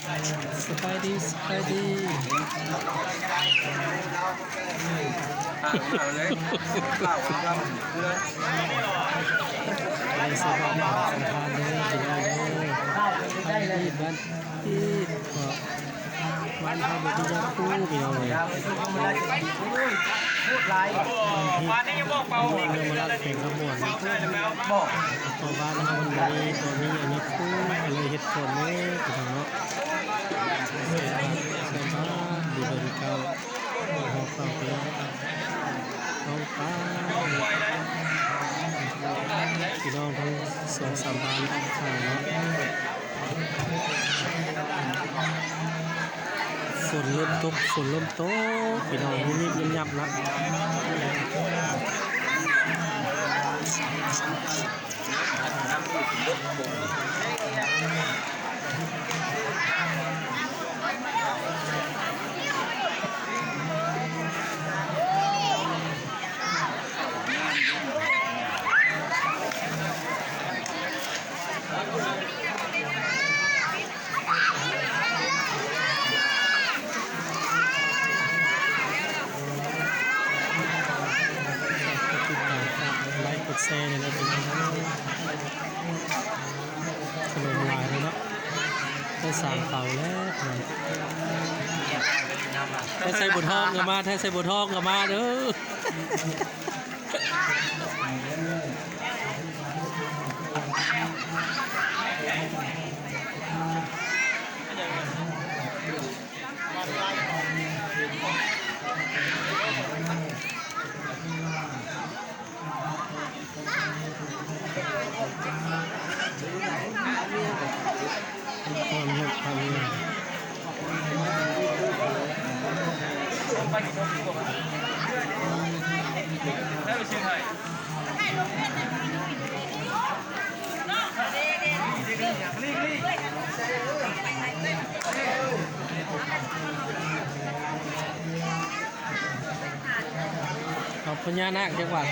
ສະບາຍດີ ສະບາຍດີ ເອົາເລີຍ ເອົາເລີຍ ໄປສະບາຍດີ ສະບາຍດີ ພີ່ນ້ອງເດີ ໄປດີ ບ້ານ ອີກເກາະ ບ້ານເຮົາບໍ່ມີຍາຄູ ພີ່ນ້ອງເອີຍ ບ້ານພີດ ເມືອງມະລະ ແຂວງຄຳມ່ວນ ເພາະບ້ານເຮົາມັນບໍ່ມີ ບໍ່ມີອັນຍາຄູ ກໍເລີຍເຮັດສວນເລີຍ ພີ່ນ້ອງເນາະ ສວຍງາມ ສວຍງາມ ດີເດີ ເກົ່າ ເຮົາເຂົ້າໄປ ເຮົາໄປ ພີ່ນ້ອງທັງສອງສາມບ້ານຂ້າງເນາະ. ຝົນເລີ່ມຕົກ ຝົນເລີ່ມຕົກ ພີ່ນ້ອງ ຍິບໆ ຍັບໆ ລະ. ກດຕິດຕາມ ຝາກກົດໄລ ກົດແຊແດ່ເດີ ພີ່ນ້ອງເອີຍ ຂະໜົມຫຼາຍເລີຍເນາະ ໄດ້ສາມເຕົາແລ້ວ ໄທໄຊບົວທອງກໍມາ ໄທໄຊບົວທອງກໍມາເດີ. ເອົາພະຍານາກຈັກບາດ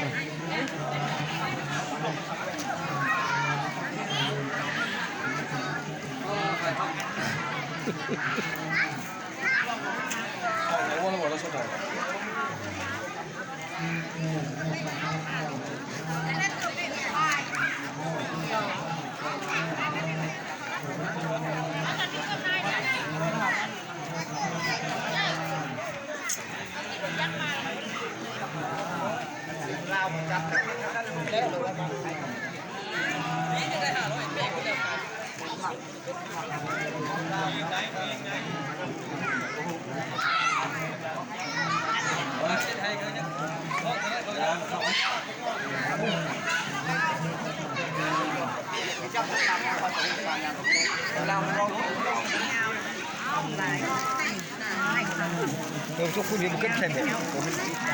ເອີ ທຸກຄົນນີ້ມັນເກີດແຄ່ນີ້ ເ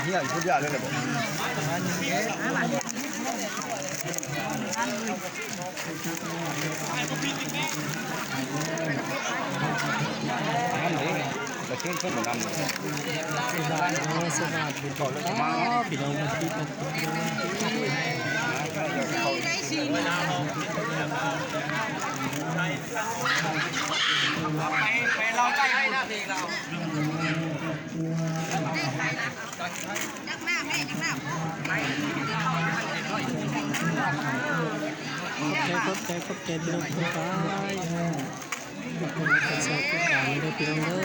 ຮີ້ຍ ພຸດຢາເລີຍແຫຼະ ນັ້ນເດ້ ປະເທດເພິ່ນນັ້ນ ສະບາຍດີ ສະບາຍດີ ພີ່ນ້ອງ ໄປ ໄປລາວໃຕ້ພຸ້ນ ຕັກນ້ຳແມ່ ຕັກນ້ຳ ຂອບໃຈ ຂອບໃຈ ຂອບໃຈ ພີ່ນ້ອງ ຂອບໃຈ ຂອບໃຈ ຂອບໃຈ ຂອບໃຈ ພີ່ນ້ອງເດີ.